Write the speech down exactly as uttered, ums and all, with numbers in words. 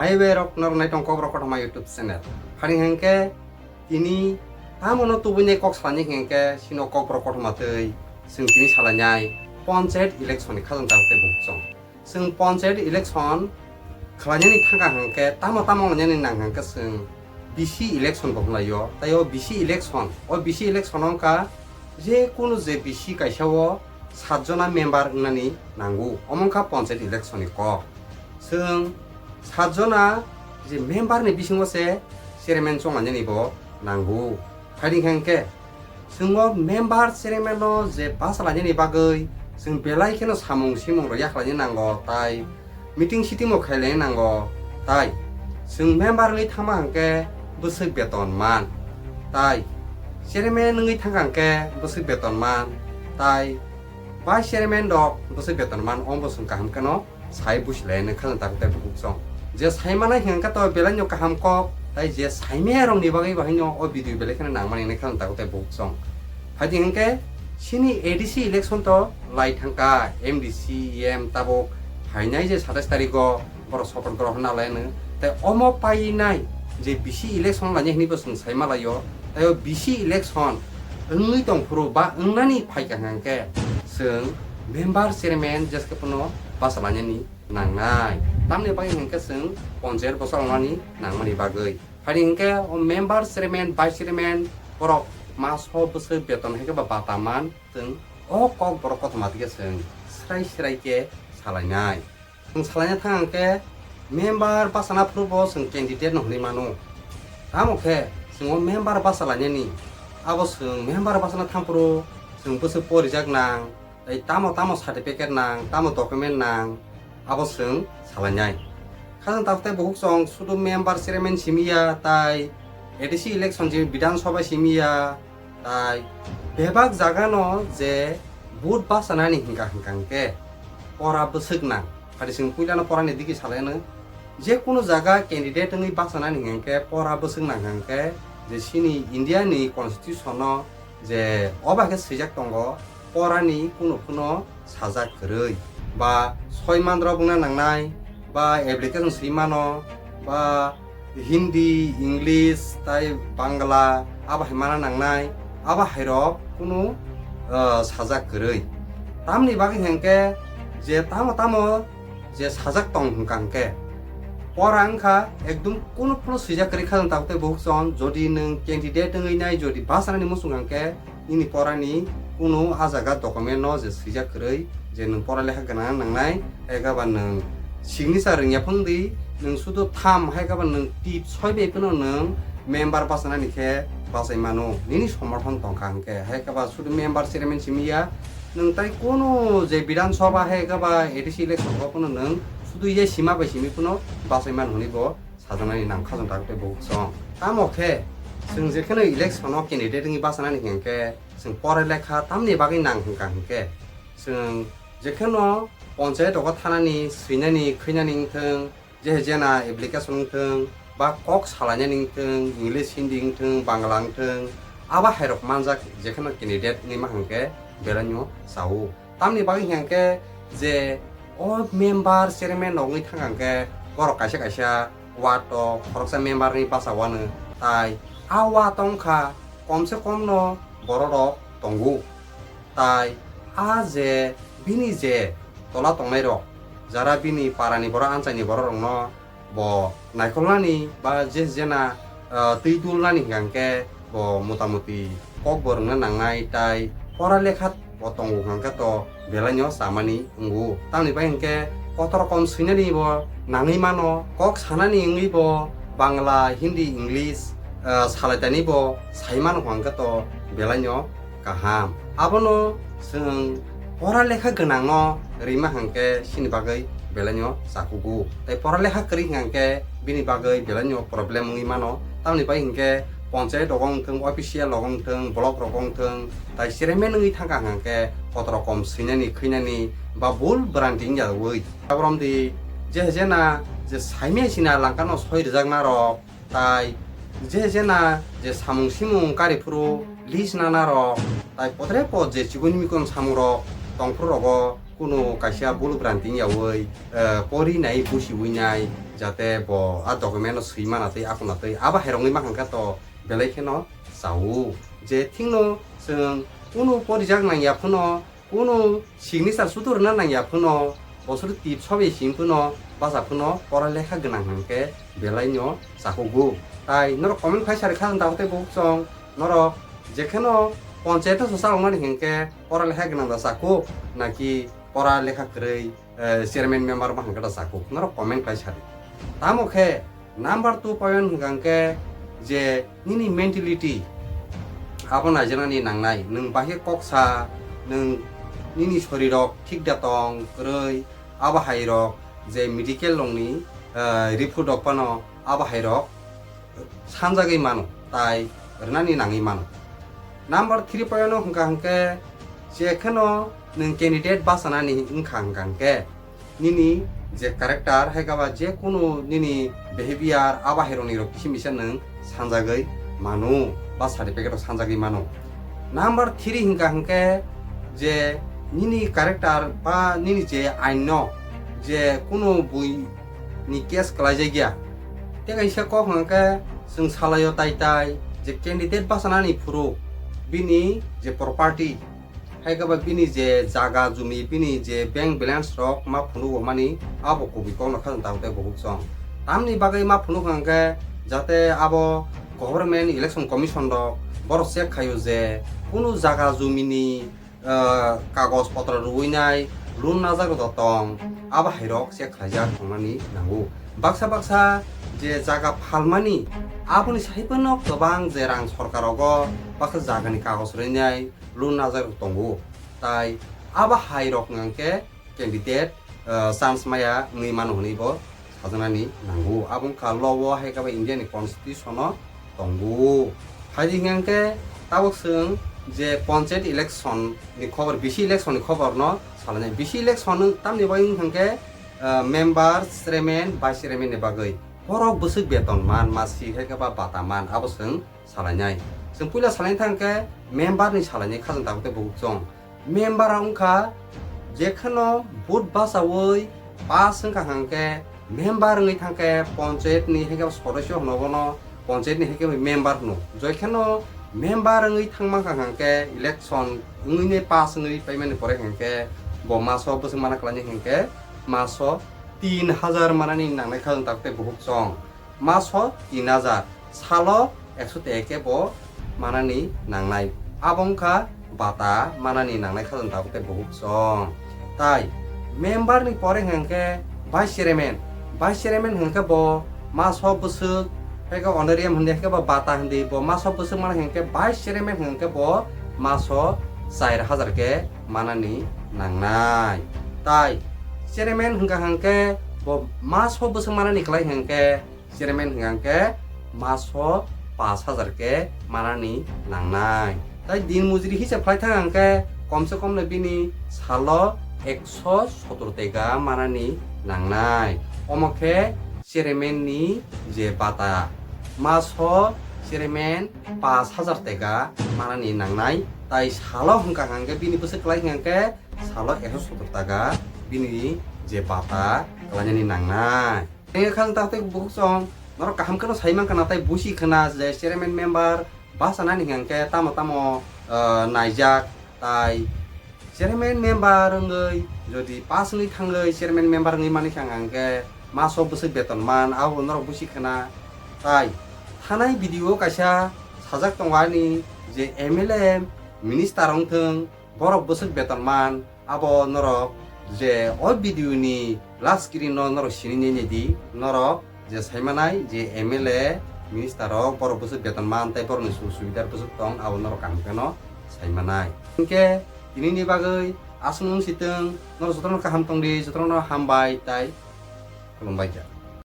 Hai bai rok norok nai tong Kokborok Kothoma YouTube channel. Hari hwnkhe tini tamo no tubui nai kok salai nai hwnkhe sino Kokborok Kothoma twi chwng tini salai nai panchayat election ni khajang tabuk tei bukuchong. Chwng panchayat election khlainani thangkha hwnkhe tamo tamo wngnani nang hwnkhe chwng B C election bo hwnlaio. Tai o B C election, o B C election wngkha je kunu je B C kaisa o satjona member wngnani nango. Omo wngkha panchayat election ni kok. Chwng satjona je member ni bisingo se chairman chonglainani bo nango. Phaidi hwnkhe chwng o member chairman no je bachalainani bagwi chwng belai kheno samung simung rok yakhlaina nango, tai meeting siting bo khailai nango, tai chwng member wngwi thangma hwnkhe bwswk beton man, tai chairman wngwi thangkha hwnkhe bwswk beton man, tai vice chairman rok bwswk beton man, omo chwng kaham kheno sai busi lai nw khajang tabuk tei bukuchong. Je sai manai hwnkhe to belai no kaham kok, tai je sai maya rok ni bagwi bo haino o video belai kheno nang mani nw khajang tabuk tei bukuchong. Phaidi hwnkhe sini A D C election to lai thangkha, M D C, E M tabuk phainai je satais tarikh o borok support grohon nalai nw. Tai omo painai je B C election lainai hwnwi bo chwng sai malaio. Tai o B C election wngwi tongphuru ba wngnani phaikha hwnkhe chwng member chairman jeskhe phano bachalainani nangnai. Tamni bagwi hwnkhe chwng panchayat bwsa wngnani nangmani bagwi. Phaidi hwnkhe o member chairman, vice chairman borok maso bwswk beton hai khe ba bata man, chwng o Kokborok Kothoma twi khe chwng srai srai khe salainai. Chwng salaina thang hwnkhe member bachana phuru bo chwng candidate no hwnwi mano. Tamo khe chwng o member bachalainani, abo chwng member bachana thang phuru chwng bwswk porijak nang, tei tamo tamo certificate nang, tamo document nang, abo chwng salainai. Khajang tabuk tei bukuchong sudu member chairman simi ya, tai A D C election je Bidhan Sabha simi ya, tai bebak jaga no je vote bachanani hwnkha hwnkha hwnkhe pora bwswk nang. Phadi chwng puila no pora ni digi salai no, je kunu jaga candidate wngwi bachanani hwnkha hwnkhe pora bwswk nang hwnkha hwnkhe je chini India ni constitution no je o bai khe swijak tongo, porani kunu phano sajak kwrwi, ba soi mandrok wngna nangnai, ba application swi mano, ba Hindi, English tai Bangla abo hai mana nangnai, abo hai rok kunu, ah, sajak kwrwi. Tamni bagwi hwnkhe je tamo tamo je sajak tong hwnkha hwnkhe pora wngkha ekdum kunu phano swijak kwrwi khajang tabuk tei bukuchong, jodi nwng candidate wngwi nai, jodi bachanani muchung hwnkhe nini porani kunu ah jaga document no je swijak kwrwi je nwng pora lekha gwnang nangnai, hai khe ba nwng signature rwngya phwng di, nwng sudu tham hai khe ba nwng tip soi bai phano nwng member bachanani khe bachai mano, nini somorthon tongkha hwnkhe, hai khe ba sudu member chairman simi ya, nwng tai kunu je Bidhan Sabha hai khe ba A D C election o phano nwng sudu ye sima bai simi phano bachai mano hwnwi bo sajaknani nang khajang tabuk tei bukuchong. Tamo khe chwng jekheno election o candidate wngwi bachanani hwnkhe chwng pora lekha tamni bagwi nang hwnkha hwnkhe chwng jekheno panchayat rogo thanani, swinani, khwinani wngthwng, je jena application wngthwng, ba kok salainani wngthwng, English, Hindi wngthwng, Bangla wngthwng, abo hai rok manjak jekheno candidate wngwi ma hwnkhe belai no chao. Tamni bagwi hwnkhe je o member chairman rok wngwi thangkha hwnkhe borok kaisa kaisa ward o khoroksa member ni bachawano, tai a ward wngkha komse kom no borok rok tongo, tai a je bini je tola tongnai rok, jara bini para ni borok, anchai ni borok rok no bo naikolnani ba je jena, ah, twi dulnani hwnkha hwnkhe bo motamuti kok bo rwngna nangnai, tai pora lekha bo tongo hwnkha hwnkhe to belai no chamani wngo. Tamni bai hwnkhe kotor kom swinani bo nangwi mano, kok sanani wngwi bo Bangla, Hindi, English, ah, salaitani bo sai mano hwnkha hwnkhe to belai no kaham. Abono chwng pora lekha gwnangno rima hwnkhe chini bagwi belaino chakugo. Tai pora lekha kwrwi hwnkhe bini bagwi belaino problem wngwi mano. Tamoni bai hwnkhe ponchayat rogo wngthwng, official rogo wngthwng, block rogo wngthwng, tai chairman wngwi thangkha hwnkhe kotor rokom swinani, khwinani ba bul bwranti wngya wi. Aborom di je jena je saimya sina langkano soi rwjakna rok, tai je jena je samung simung kari phuru list nana rok, tai podre pod je chikon mikon samung rok tong phuru rogo kunu kaisa bulu bwranti wngya wi, eh, pori nai busi wi nai, jate bo a document no swi mana twi akuna twi abo hai rongwi mankha khe to belai kheno chao. Je thikno chwng kunu porijak nangya phano, kunu signature sudu rwna nangya phano, bosor tip sobe sing phano, basa phano pora lekha gwnang hwnkhe belai no chakugo. Tai norok comment khai sari kha jang tei bukhuk chwng, norok jekheno ponchayat o swchalokmani hwnkhe pora lekha gwnang da chakuk, naki pora lekha kwrwi, eh, chairman member bo hwnkhe da chakuk, norok comment khai sadi. Tamo khe number two point hwnkha hwnkhe je nini mentality abo naijaknani nangnai, nwng bahai kok sa, nwng nini sorirok thik da tong kwrwi, abo hai rok je medical rokni, eh, report rok phano abo hai rok sanjagwi mano, tai rwnani nangwi mano. Number three point no hwnkha hwnkhe, je kheno nwng candidate bachanani wngkha hwnkha hwnkhe, nini je character hai khe ba je kunu nini behavior abo hai rokni rok kisa misa nwng sanjagwi mano ba certificate rok sanjagwi mano. Number three hwnkha hwnkhe, je nini character ba nini je ain no je kunu bui ni case kwlaijakya. Tei kaisa kok hwnkha khe chwng salaio tai tai je candidate bachanani phuru bini je property, hai khe ba bini je jaga jumi, bini je bank balance rok ma phunugo mani abo kubui kokno khajang tabuk tei bukhuk chwng. Tamni bagwi ma phunuk hwnkha khe jate abo Government Election Commission rok borok check khaio je kunu jaga jumini ah, kagoj potro rwinai loan najak rok tong, abo hai rok check khlaijak tongnani nango. Baksa baksa je jaga phalmani aboni sai phano kwbang je rang sorkar rogo baksa jagani kagoj rwinai loan najak rok tongo. Tai abo hai rok hwnkhe candidate, ah, chance maya wngwi mano hwnwi bo sajaknani nango. Abo wngkha law o hai khe ba India ni constitution o tongo. Phaidi hwnkhe tabuk chwng je panchayat election ni khobor, B C election ni khobor no salainai. B C election tamni bagwi hwnkhe, ah, member, chairman, vice chairman ni bagwi borok bwswk beton man, masik hai khe ba bata man, abo chwng salainai. Chwng puila salaina thang khe member ni salainai khajang tabuk tei bukhuk chwng. Member wngkha jekheno vote bachaui pass wngkha hwnkhe member wngwi thangkhe panchayat ni hwnkhe sodosyo hwno bono, panchayat ni hwnkhe member hwno. Jekheno member wngwi thangma wngkha hwnkhe election wngwi ne pass wngwi paimani pore hwnkhe bo maso bwswk mana kwlainai hwnkhe maso tin hajar manani nangnai khajang tabuk tei bukhuk chwng. Maso tin hajar, salo ekso teka khe bo manani nangnai. Abo wngkha bata manani nangnai khajang tabuk tei bukhuk chwng. Tai member ni pore hwnkhe vice chairman, vice chairman hwnkhe bo maso bwswk, hai khe honorarium hindi, hai khe bo bata hindi, bo maso bwswk mana hwnkhe vice chairman hwnkhe bo maso char hajar khe manani nangnai. Tai chairman hwnkha hwnkhe bo maso bwswk manani kwlai hwnkhe chairman hwnkha hwnkhe maso pash hajar khe manani nangnai. Tai din mujri hisab khlai thang hwnkhe komse komno bini salo ekso sotor teka manani nangnai. Omo khe chairman ni je bata, maso chairman pash hajar teka manani nangnai. Tai salo hwnkha hwnkhe bini bwswk kwlai hwnkha hwnkhe salo ekso sotor taka bini je bata kwlainani nangnai. Tei khajang tabuk tei bukhuk chwng norok kaham kheno sai mankha na, tai busi khna je chairman member bachanani hwnkhe tamo tamo, ah, naijak, tai chairman member wngwi jodi pass wngwi thangwi chairman member wngwi mankha hwnkhe maso bwswk beton man, abo norok busi khna. Tai thanai video o kaisa sajak tongo ani je M L A, minister wngthwng, borok bwswk beton man, abo norok je o video ni last screen no norok sini nini di, norok je sai manai je M L A, minister rok borok bwswk beton man tei borok ni sujok subida bwswk tong, abo norok kaham kheno sai manai. Hinkhe tini ni bagwi aswk nung sitwng, norok jotono kaham tong di, jotono hambai tai khulumbai kha.